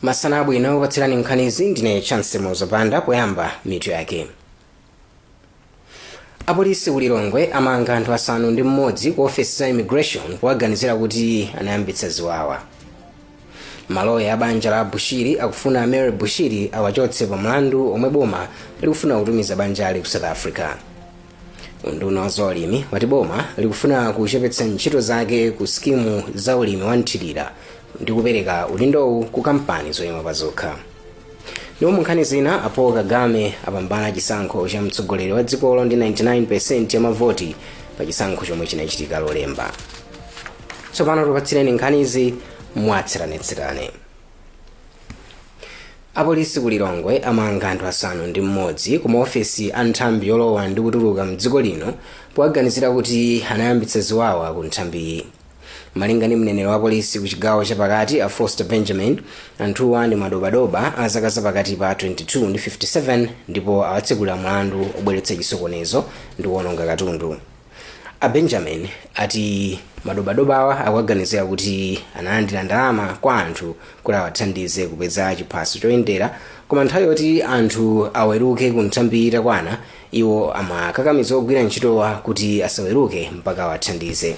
Masana abwino, kupatsirani nkhanizi ndine Chance Mozapanda. Poyamba, mitu yake. Apolisi ku Lilongwe amanga anthu 6 ku ofesi za immigration kuwaganizira kuti anayambitsa ziwawa. Maloya a banja la Bushiri akufuna Mary Bushiri awachotse pa mlandu omwe boma likufuna kutumiza banjali ku South Africa. Unduna wa zaulimi wati boma likufuna kuchepetsa ntchito zake ku skimu za ulimi wa nthirira ndi kupereka udindowu ku kampani zoyima pa zokha. Ndipo mu nkhani zina, a Paul Kagame apambana chisankho cha mtsogoleri wa dzikolo ndi 99% ya mavoti pa chisankho chomwe chinachitika Lolemba. Tsopano tipatsireni nkhanizi mwatsatanetsatane. Apolisi ku Lilongwe amanga anthu 6 ku maofesi a nthambi yolowa ndi kutuluka mdziko lino powaganizira kuti anayambitsa ziwawa ku nthambiyi. Malinga ndi mneneri wa polisi ku chigawo chapakati, a Foster Benjamin, anthuwa ndi madobadoba a zaka zapakati pa 22 ndi 57 ndipo awatsekulira mlandu obweretsa chisokonezo ndi kuwononga katundu. A Benjamin ati madobadobawa akuwaganizira kuti analandira ndalama kwa anthu kuti awathandize kupeza chiphaso choyendera, koma nthawi yoti anthu aweruke ku nthambi itakwana, iwo amakakamiza ogwira ntchitowa kuti asaweruke mpaka awathandize.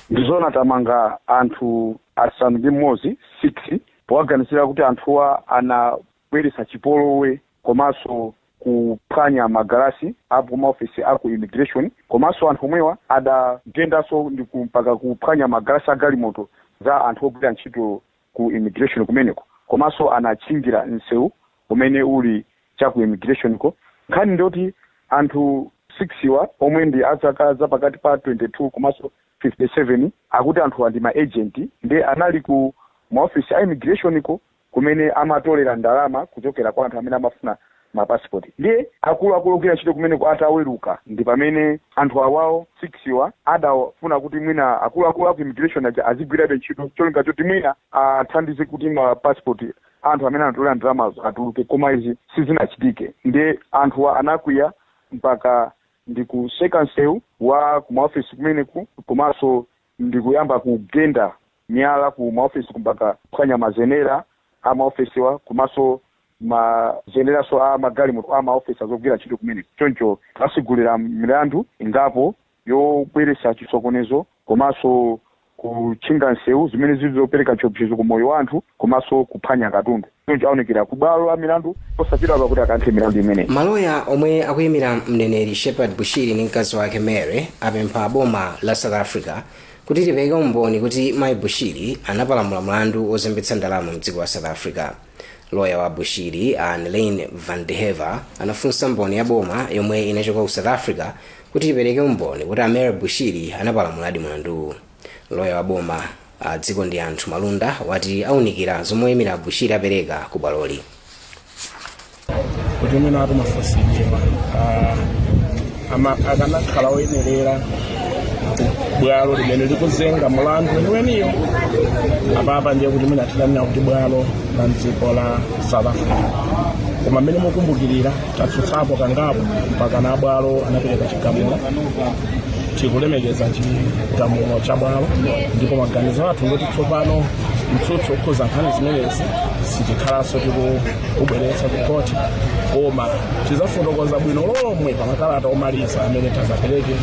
Ndizona, tamanga anthu 6, 6, powaganizira kuti anthuwa anabweretsa chipolowe komanso kuphwanya magalasi apo maofesi aku immigration, komanso anthu omwewa adagendanso ndi mpaka kuphwanya magalasi a galimoto za anthu ogwira ntchito ku immigration kumeneko, komanso anatchingira msewu umene uli cha ku immigration ko. Nkhani ndoti anthu 6 wa omwe ndi azaka zapakati pa 22 komanso 57, akuti anthuwa ndi ma agent, ndi anali ku maofisi a immigration ko kumene amatolera ndalama kuchokera kwa anthu amene amafuna mapasipoti. Ndiye akuluakulu ogwira ntchito kumeneko ataweruka, ndi pamene anthu awawo 6 wa adafuna kuti mwina akuluakulu aku immigration aja azigwirabe ntchito, cholinga choti mwina athandize kuti mapasipoti anthu amene anatolera ndalamazo atuluke, koma izi sizinachitike. Ndiye anthuwa anakwiya mpaka ndikutseka msewu wa kumaofesi kumeneku, komanso ndikuyamba kugenda miyala ku maofesi, mpaka kuphwanya mazenera a maofesiwa komanso mazeneranso a magalimoto a maofesi azogwira ntchito kumeneko. Choncho tatsegulira milandu ingapo yobweretsa chisokonezo komanso kutchinga msewu, zimene zili zopereka chiopsezo ku moyo wa anthu, komanso kuphwanya katundu. Choncho aonekera ku bwalo la milandu posachedwa kuti akayankhe milandu imeneyi. Maloya omwe akuyimira mneneri Shepherd Bushiri ndi mkazi wake Mary apempha boma la South Africa kuti lipereke umboni kuti mayi Bushiri anapalamula mlandu wozembetsa ndalama mdziko la South Africa. Loya wa Bushiri, a Annelene van der Heever, anafunsa mboni ya boma yomwe inachoka ku South Africa kuti ipereke umboni kuti a Mary Bushiri anapalamuladi mlanduwu. Loya wa boma, a Dziko ndi Anthu Malunda, wati aunikira zomwe oyimira Bushiri apereka ku bwaloli. Kuti mwina atu mafunsidwewa akanakhala oyenerera bwalo limene likuzenga mulandu weniweniyo. Apapa ndiye kuti mwina tidanena kuti bwalo la mdziko la South Africa, koma mmene mukumbukirira tatsutsapo kangapo mpaka na bwalo anapereka chigamulo. Tikulemekeza chigamulo cha bwalo, ndipo maganizo athu ngoti tsopano mtsutso okhuza nkhani zimenezi sitikhalanso tikubweretsa ku khoti, koma tizafotokoza bwino lomwe pa makalata omaliza amene tazapereke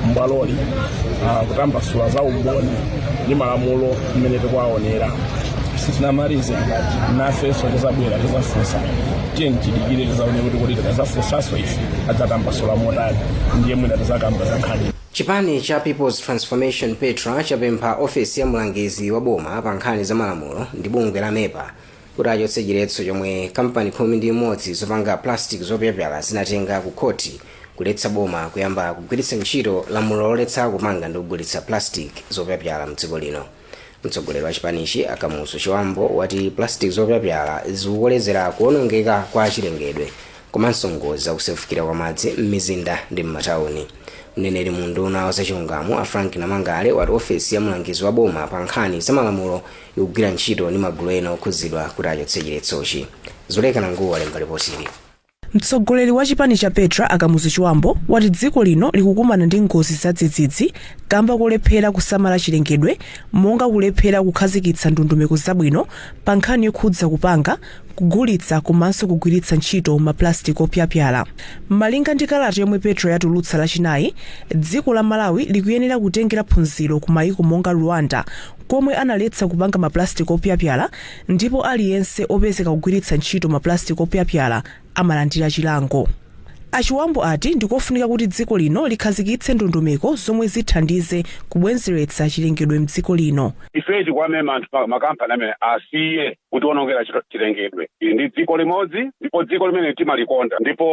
m'bwaloli, kutambasula za umboni ndi malamulo mmene tikuwaonera. Sitinamalize, nafenso tizabwera tizafunsa. Tiye tidikire, tizaone kuti kodi tikazafunsanso ife adzatambasula motani, ndiye mwina tizakamba za nkhani. Chipani cha People's Transformation, Petra, chapempha ofesi ya mlangizi wa boma pa nkhani za malamulo ndi bungwe la MEPA kuti achotse chiletso chomwe kampani 11 zopanga plastic zopyapyala zinatenga ku khoti kuletsa boma kuyamba kugwiritsa ntchito lamulo loletsa kupanga ndi kugulitsa plastic zopyapyala mdziko lino. Mtsogoleri wa chipanichi, a Kamuzu Chibambo, wati plastic zopyapyala zikukolezera kuwonongeka kwa chilengedwe komanso ngozi zakusefukira kwa madzi m'mizinda ndi m'matawuni. Mneneri mu unduna wa zachilungamo, a Frank Namangale, wati ofesi ya mlangizi wa boma pa nkhani za malamulo ikugwira ntchito ndi magulu ena okhuzidwa kuti achotse chiletsochi. Zuleka Nanguwa walemba ripotili. Mtsogoleri wa chipani cha Petra, a Kamuzu Chibambo, wati dziko lino likukumana ndi ngozi zadzidzidzi kamba kolephera kusamala chilengedwe, monga kulephera kukhazikitsa ndondomeko zabwino pa nkhani yokhudza kupanga, kugulitsa komanso kugwiritsa ntchito maplastic opyapyala. Malinga ndi kalata yomwe Petra yatulutsa Lachinayi, dziko la Malawi likuyenera kutengera phunziro ku mayiko monga Rwanda, komwe analetsa kupanga maplastic opyapyala ndipo aliyense opezeka kugwiritsa ntchito maplastic opyapyala amalandira chilango. A Chibambo ati ndikofunika kuti dziko lino likhazikitse ndondomeko zomwe zithandize kubwezeretsa chilengedwe mdziko lino. Ife tikuwamema anthu, makampani amene asiye kutiwonongera chilengedwe. Ili ndi dziko limodzi ndipo dziko limene timalikonda, ndipo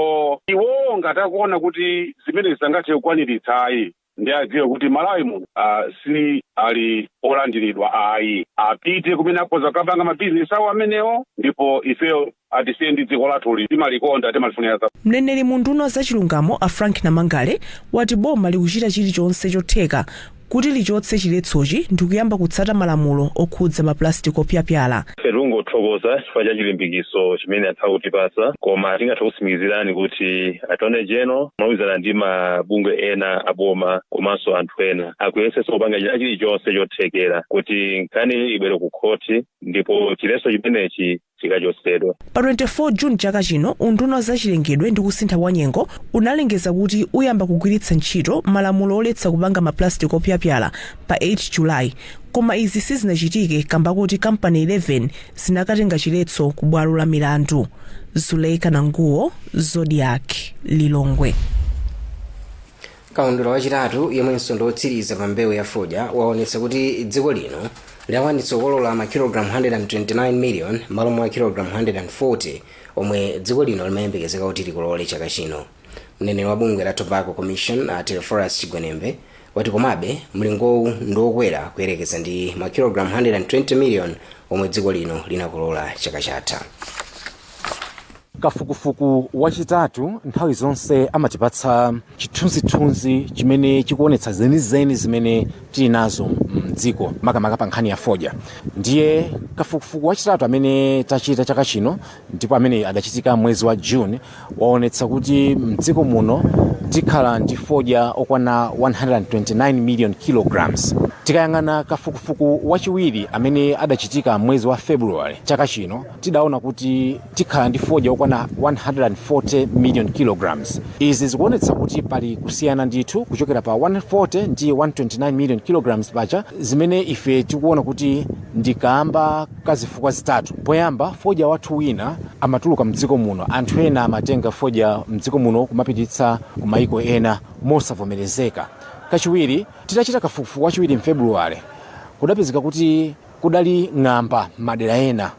iwowo ngati akuona kuti zimene zangathe kukwaniritsa ayi, ndi adziwe kuti Malawi muno si ali olandiridwa ayi. Apite kumene akhoza kukapanga mabizinesi awo amenewo, ndipo ifeyo atisiye ndi dziko lathuli, timalikonda, timalifunira za Mneneri mu nduna zachilungamo, a Frank Namangale, wati boma likuchita chilichonse chotheka kuti lichotse chiletsochi ndi kuyamba kutsata malamulo okhudza maplastic opyapyala. Ife tikungothokoza chifukwa cha chilimbikitso chimene anthu akutipatsa, koma tingathe kutsimikizirani kuti Attorney General molumikizana ndi mabungwe ena aboma komanso anthu ena akuyesetsa kupanga china chilichonse chothekera kuti nkhani ibwere ku khoti ndipo chiletso chimenechi chikachotsedwa. Pa 24 June chaka chino, unduna wa zachilengedwe ndi kusintha kwa nyengo unalengeza kuti uyamba kugwiritsa ntchito malamulo oletsa kupanga maplastic opyapyala pa 8 July, koma izi sizinachitike kamba kuti kampani 11 zinakatenga chiletso ku bwalo la milandu. Zuleika Nanguwo, Zodiak, Lilongwe. Kaundula wachitatu, yemwenso ndi wotsiriza pa mbewu ya fodya, waonetsa kuti dziko lino lidakwanitsa kukolola makilogalamu 129 million m'malo mwa kilogalamu 140 omwe dziko lino limayembekezeka kuti likolole chaka chino. Mneneri wa bungwe la Tobacco Commission, a Teleforus Chigwenembe, wati komabe mlingowu ndi wokwera kuyerekeza ndi makilogalamu 120 million omwe dziko lino linakolola chaka chatha. Kafukufuku wachitatu nthawi zonse amatipatsa chithunzithunzi chimene chikuonetsa zenizeni zimene tili nazo mdziko, makamaka pa nkhani ya fodya. Ndiye kafukufuku wachitatu amene tachita chaka chino, ndipo amene adachitika mwezi wa June, waonetsa kuti mdziko muno tikhala ndi fodya okwana 129 million kilograms. Tikayang'ana kafukufuku wachiwiri amene adachitika mwezi wa February chaka chino, tidaona kuti tikhala ndi fodya okwana 140 million kilograms. Izi zikuonetsa kuti pali kusiyana ndithu kuchokera pa 140 ndi 129 million kilograms paja, zimene ife tikuona kuti ndi kamba ka zifukwa zitatu. Poyamba, fodya wathu wina amatuluka mdziko muno, anthu ena amatenga fodya mdziko muno kumapititsa ku maiko ena mosavomerezeka. Kachiwiri, titachita kafukufuku wachiwiri mFebruwale, kudapezeka kuti kudali ng'amba madera ena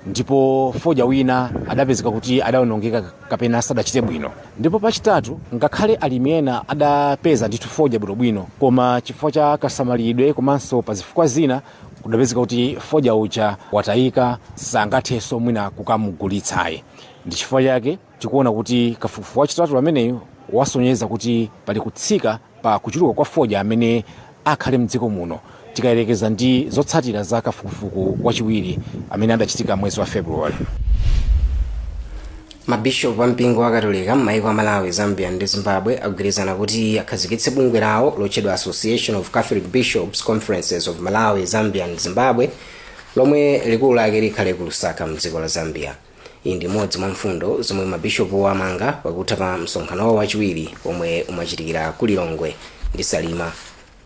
ndipo fodya wina adapezeka kuti adawonongeka kapena sadachite bwino. Ndipo pachitatu, ngakhale alimi ena adapeza ndithu fodya bwinobwino, koma chifukwa cha kasamalidwe komanso pa zifukwa zina kudapezeka kuti fodya uja watayika, sangathenso mwina kukamugulitsayi. Ndi chifukwa chake tikuona kuti kafukufuku wachitatu ameneyu wasonyeza kuti pali kutsika pa kuchuluka kwa fodya amene akhale mdziko muno tikayerekeza ndi zotsatira za kafukufuku wachiwiri amene adachitika mwezi wa Februwale. Mabishopu a mpingo wa Katolika m'maiko a Malawi, Zambia ndi Zimbabwe agwirizana kuti akhazikitse bungwe lawo lotchedwa Association of Catholic Bishops Conferences of Malawi, Zambia and Zimbabwe, lomwe likulu lake likhale ku Lusaka mdziko la Zambia. Iyi ndi imodzi mwa mfundo zomwe mabishopuwo amanga pakutha pa msonkhano wawo wachiwiri omwe umachitikira ku Lilongwe ndi Salima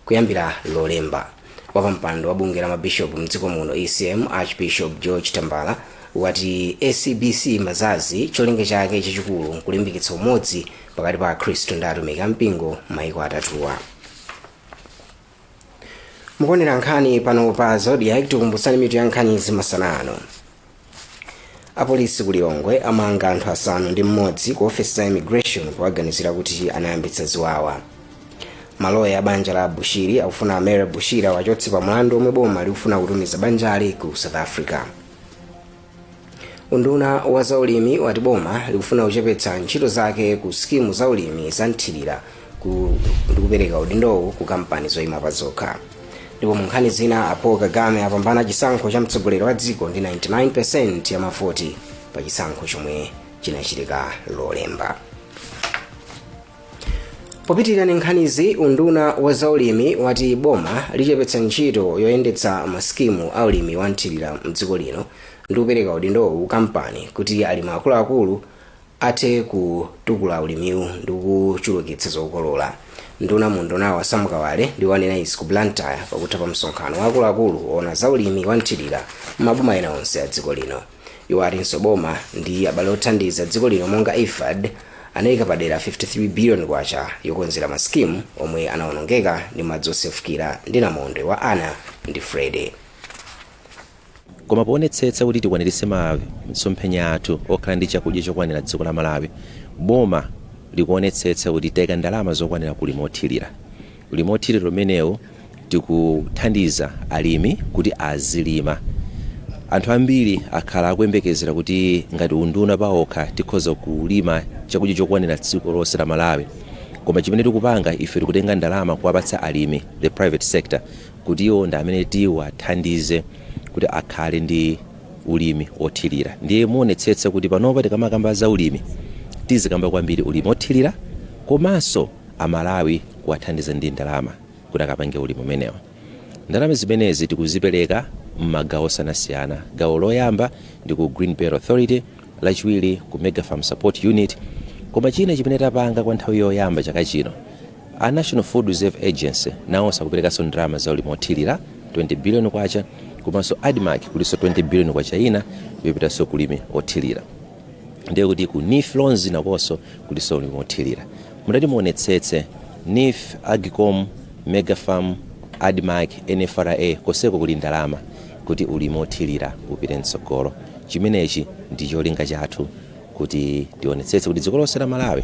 kuyambira Lolemba. Wapampando wa bungwe la mabishopu mdziko muno, ECM, Archbishop George Tambala, wati ACBC Mazazi cholinga chake chachikulu nkulimbikitsa umodzi pakati pa Akhristu ndi atumiki a mpingo m'maiko atatuwa. Mukuonera nkhani pano pa Zodiak. Tikumbutsani mitu ya nkhani masana ano. Apolisi ku Lilongwe amanga anthu 6 ku ofesi za immigration powaganizira kuti anayambitsa ziwawa. Maloya a banja la Bushiri akufuna Mary Bushiri awachotse pa mlandu omwe boma likufuna kutumiza banjali ku South Africa. Unduna wa zaulimi wati boma likufuna kuchepetsa ntchito zake ku skimu za ulimi za mthirira ndi kupereka udindowu ku kampani zoyima pa zokha. Ndipo mu nkhani zina, a Paul Kagame apambana chisankho cha mtsogoleri wa dziko ndi 99% ya mavoti pa chisankho chomwe Chinachitika Lolemba. Popitirira nkhanizi, unduna wa zaulimi wati boma lichepetsa ntchito yoyendetsa masikimu a ulimi wa mthirira mdziko lino ndi kupereka udindowu kampani kuti alimi akuluakulu athe kutukula ulimiwu ndi kuchulukitsa zokolola. Nduna mundunawa Sam Kawale ndi wanena izi ku Blantyre pakutha pa msonkhano wa akuluakulu oona za ulimi wa mthirira m'maboma ena onse a dziko lino. Iwo atinso boma ndi abale othandiza dziko lino monga IFAD anayika padera 53 billion kwacha yokonzera masikimu omwe anawonongeka ndi madzi osefukira ndi namondwe wa Ana ndi Freddy. Koma poonetsetsa kuti tikwaniritse masomphenya athu okhala ndi chakudya chokwanira dziko la Malawi, boma likuonetsetsa kuti tayika ndalama zokwanira kulima othirira. Ulimi othirira umenewu tikuthandiza alimi kuti azilima. Anthu ambiri akhala akuyembekezera kuti ngati unduna paokha tikhoza kulima chakudya chokwanira dziko lonse la Malawi, koma chimene tikupanga ife, tikutenga ndalama kuwapatsa alimi, the private sector, kuti iwo ndi amene tiwathandize kuti akhale ndi ulimi othirira. Ndiye muonetsetsa kuti panopa tikamakamba za ulimi, tizikamba kwambiri ulimi othirira, komanso Amalawi kuwathandiza ndi ndalama kuti akapange ulimi umenewo. Ndalama zimenezi tikuzipereka m'magawo osiyanasiyana. Gawo loyamba ndi ku Green Belt Authority, lachiwiri ku Mega Farm Support Unit. Koma china chimene tapanga kwa nthawi yoyamba chaka chino, a National Food Reserve Agency nawonso akuperekanso ndalama za ulimi othirira, 20 billion kwacha, komanso ADMARC kulinso 20 billion kwacha ina yopitanso kulimi othirira. Ndiye kuti ku NEEF loans nakonso kulinso ulimi othirira. Mutati muonetsetse, NEEF, AGCOM, Megafarm, ADMARC, NFRA, konseko kuli ndalama kuti ulimi othirira upite mtsogolo. Chimenechi ndi cholinga chathu, kuti tionetsetse kuti dziko lonse la Malawi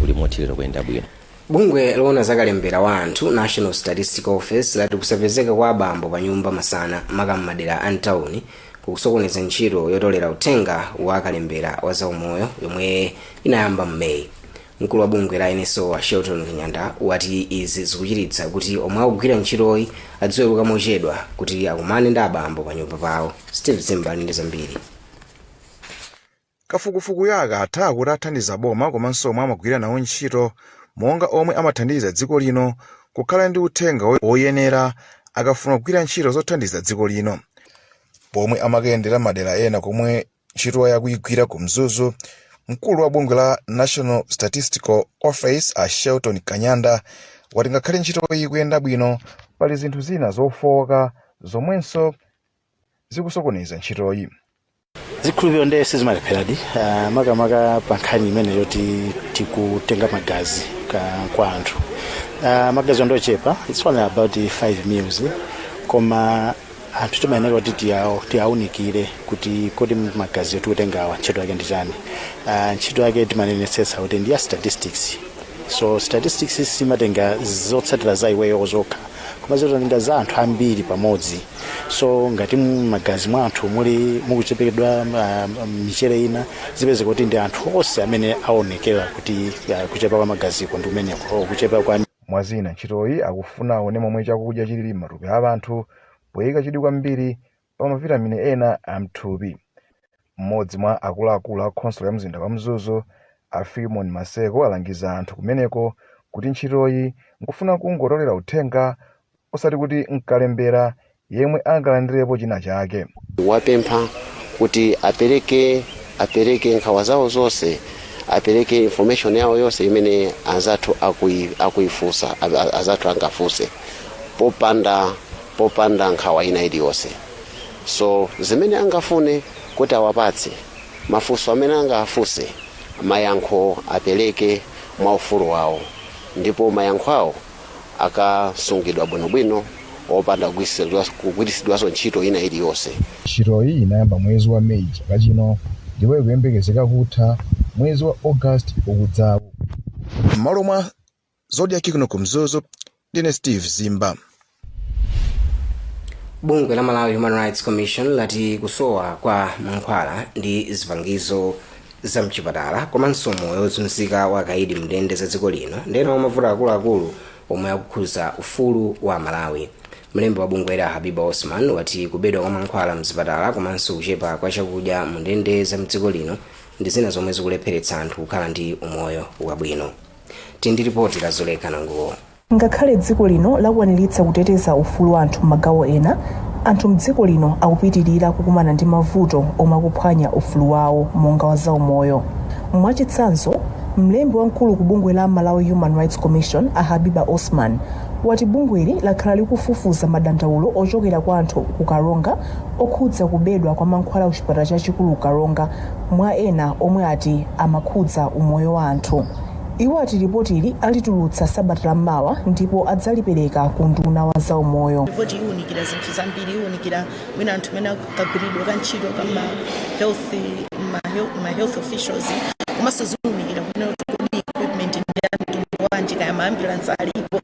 ulimi othirira kuyenda bwino. Bungwe loona zakalembera wa anthu, National Statistical Office, lati kusapezeka kwa abambo pa nyumba masana, maka m'madera a mtawuni, kukusokoneza ntchito yotolera uthenga wa kalembera wa zaumoyo yomwe inayamba m'Meyi. Mkulu wa bungwe la NSO wa Shelton Kenyanda wati izi zikuchititsa kuti omwe akugwira ntchitoyi adziweruka mochedwa kuti akumane ndi abambo pa nyumba pawo. Steve Zimba ali ndi zambiri. Kafukufukuyo akatha kuti athandiza boma komanso omwe amagwira nawo ntchito, monga omwe amathandiza dziko lino kukhala ndi uthenga woyenera akafuna kugwira ntchito zothandiza dziko lino. Pomwe amakayendera madera ena komwe ntchito yakuyigwira ku Mzuzu, mkulu wa bungwe la National Statistical Office a Shelton Kanyanda wati ngakhale ntchito iyi ikuyenda bwino, pali zinthu zina zofowoka zomwenso zikusokoneza ntchitoyi. Zikhulupiriro ndiye sizimalepheradi, makamaka pa nkhani imene yoti tikutenga magazi kwa anthu. Magazi ndochepa, it's only about 5 mils, koma anthu timayenera kuti tiyaunikire kuti kodi magazi tikutengawa ntchito yake ndi chani. Ntchito yake timanenetsetsa kuti ndi ya statistics. So statistics simatenga zotsatira za iweyo zokha, koma zotenga za anthu ambiri pamodzi. So ngati magazi mwa anthu muli mukuchepekedwa michere ina, zipezeka kuti ndi anthu onse amene aonekera kuti kuchepa kwa magaziko ndi kumeneko, kuchepa kwa Mwazina, ntchitoyi akufuna aone momwe chakudya chilili m'matupi a anthu, poyika chidwi kwambiri pa mavitamini ena amthupi. Mmodzi mwa akuluakulu a khonsolo ya mzinda wa Mzuzu a Filimon Maseko alangiza anthu kumeneko kuti ntchitoyi nkufuna kungotolera uthenga, osati kuti nkalembera yemwe angalandirepo china chake. Wapempha kuti apereke nkhawa zawo zonse, apereke information yawo yonse imene anzathu akuifunsa, anzathu angafunse popanda nkhawa ina iliyonse. So zimene angafune kuti awapatse, mafunso amene angafunse, mayankho apereke mwa ufulu wawo, ndipo mayankho awo akasungidwa bwinobwino opanda kugwiritsidwanso ntchito ina iliyonse. Ntchitoyi inayamba mwezi wa Meyi chaka chino ndipo ikuyembekezeka kutha mwezi wa August ukudzawu. M'malo mwa Zodiak kuno ku Mzuzu, ndine Steve Zimba. Bungwe la Malawi Human Rights Commission lati kusowa kwa mankhwala ndi zipangizo za mchipatala komanso moyo wozunzika wa akaidi mndende za dziko lino ndi ena mwa mavuto akuluakulu omwe akukhuza ufulu wa Malawi. Mlembi wa bungwela Habiba Osman wati kubedwa kwa mankhwala mzipatala komanso kuchepa kwa chakudya mu ndende za mdziko lino Ndi zina zomwe zikulepheretsa anthu kukhala ndi umoyo wabwino. Tindi ripoti la Zuleka Nanguwo. Ngakhale dziko lino lakwaniritsa kuteteza ufulu wa anthu m'magawo ena, anthu mdziko lino akupitirira kukumana ndi mavuto omwe akuphwanya ufulu wawo monga wa zaumoyo. Mwachitsanzo, mlembi wamkulu ku bungwe la Malawi Human Rights Commission, a Habiba Osman, wati bungweli lakhala likufufuza madandaulo ochokera kwa anthu ku Karonga okhudza kubedwa kwa mankhwala ku chipatala chachikulu Karonga, mwa ena omwe ati amakhudza umoyo wa anthu. Iwo ati ripotili alitulutsa sabata lammawa ndipo adzalipereka ku nduna wa zaumoyo. Ripoti iwunikira zinthu zambiri. Iwunikira mwina anthu amene kagwiridwe ka ntchito ka ma health, ma health officials, komanso ziwunikira kunena kuti kodi equipment ndi ya mtundu wanji, kaya ma ambulance alipo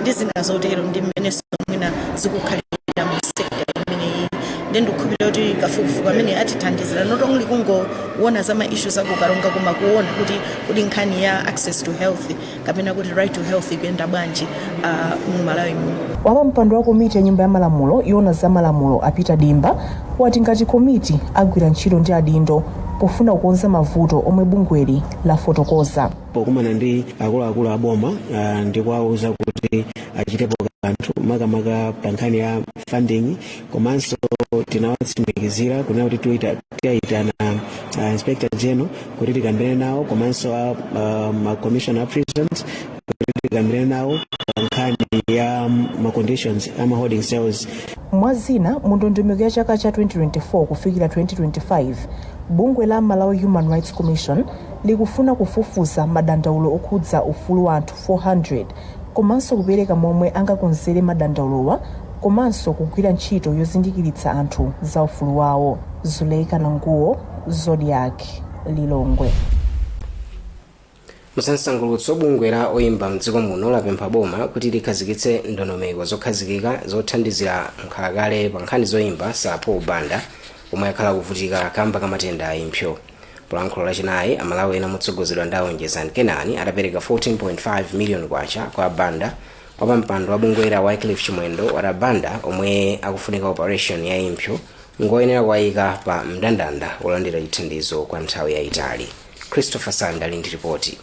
ndi zina zotero, ndi mmenenso mwina zikukhalira mu sector imeneyi. Ndi ndikukhulupirira kuti kafukufuku amene atithandizira not only kungoona za ma issues aku Karonga, koma kuona kuti kodi nkhani ya access to health kapena kuti right to health ikuyenda bwanji mu Malawi muno. Wapampando wa komiti ya Nyumba ya Malamulo yoona za malamulo, a Peter Dimba, wati ngati komiti agwira ntchito ndi adindo pofuna kukonza mavuto omwe bungweli lafotokoza. Pokumana ndi akuluakulu a boma ndi kuwauza kuti achitepo kanthu, makamaka pa nkhani ya funding, komanso tinawatsimikizira kunena kuti tiyayitana Inspector General kuti tikambirane nawo, komanso ma Commissioner of Prisons kuti tikambirane nawo pa nkhani ya ma conditions ama holding cells. Mwazina, mu ndondomeko ya chaka cha 2024 kufikira 2025, bungwe la Malawi Human Rights Commission likufuna kufufuza madandaulo okhudza ufulu wa anthu 400, komanso kupereka momwe angakonzere madandaulowa, komanso kugwira ntchito yozindikiritsa anthu za ufulu wawo. Zuleika Nanguwo, Zodiak, Lilongwe. Msansangalutso, bungwe la oyimba mdziko muno lapempha boma kuti likhazikitse ndondomeko zokhazikika zothandizira mkhalakale pa nkhani zoyimba Sir Paul Banda, omwe akhala kuvutika kamba ka matenda a impsyo. Polankhula Lachinayi, Amalawi ena motsogozedwa ndi Awonjezani Kenani atapereka 14.5 million kwacha kwa Banda, wapampando wa bungwela Wycliffe Chimwendo wati Banda, omwe akufunika operation ya impsyo, ngoyenera kuwayika pa mndandanda wolandira chithandizo kwa nthawi yayitali. Christopher Sanda ali ndi ripoti.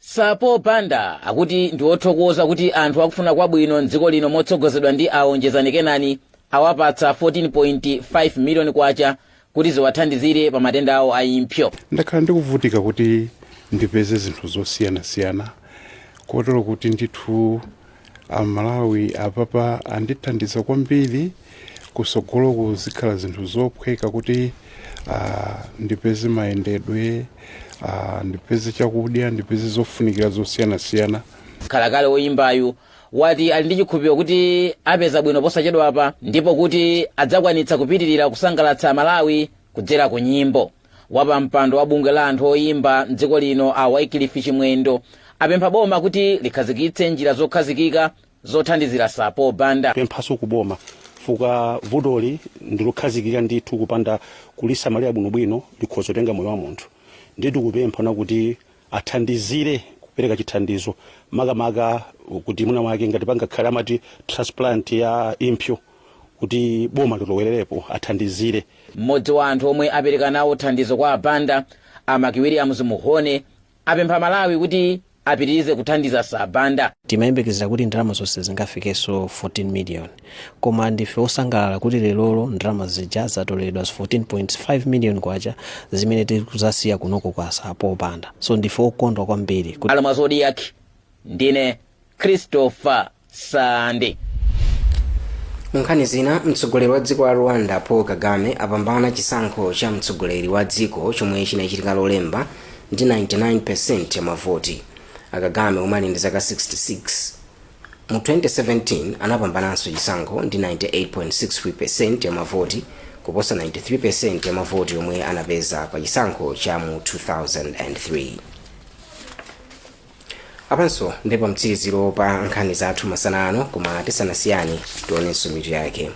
Sir Paul Banda akuti ndi othokoza kuti anthu akufuna kwabwino mdziko lino motsogozedwa ndi Awonjezani Kenani awapatsa 14.5 miliyoni kwacha kuti ziwathandizire pa matenda awo a impsyo. Ndakhala ndikuvutika kuti ndipeze zinthu zosiyanasiyana, kotero kuti ndithu Amalawi apapa andithandiza kwambiri. Kusogoloku zikhala zinthu zophweka kuti ndipeze mayendedwe, ndipeze chakudya, ndipeze zofunikira zosiyanasiyana. Khalakale woyimbayu wati ali ndi chikhulupiriro kuti apeza bwino posachedwapa ndipo kuti adzakwanitsa kupitirira kusangalatsa Malawi kudzera ku nyimbo. Wapampando wa bungwe la anthu oyimba mdziko lino, a Wycliffe Chimwendo, apempha boma kuti likhazikitse njira zokhazikika zothandizira Sir Paul Banda. Pemphaso kuboma fuka vutoli ndilokhazikika ndithu, kupanda kulisamalira bwinobwino likhoza kutenga moyo wa munthu. Ndithu kupempha na kuti athandizire kupereka chithandizo, makamaka kuti mwina wake ngati pangakhale amati transplant ya impsyo, kuti boma lilowererepo athandizire. Mmodzi wa anthu omwe apereka nawo thandizo kwa Abanda, a Maki Williams Muhone, apempha Malawi kuti apitirize kuthandiza Sir Banda. Timayembekezera kuti ndalama zonse zingafikenso 14 million, koma ndife osangalala kuti lerolo ndalama zija zatoleredwa 14.5 million kwacha zimene tikuzasiya kunoko kwa Sir Paul Banda. So ndife okondwa kwambiri kuti Alo mwa Zodiak, ndine Christopher Sande. Nkhani zina, mtsogoleri wa dziko la Rwanda Paul Kagame apambana chisankho cha mtsogoleri wa dziko chomwe chinachitika Lolemba ndi 99% ya mavoti. Akagame, omwe ali ndi zaka 66, mu 2017 anapambananso chisankho ndi 98.63% ya mavoti, kuposa 93% ya mavoti omwe anapeza pa chisankho cha mu 2003. Apanso ndi pamtsiriziro pa nkhani zathu masana ano, koma tisanasiyane tionenso mitu yake.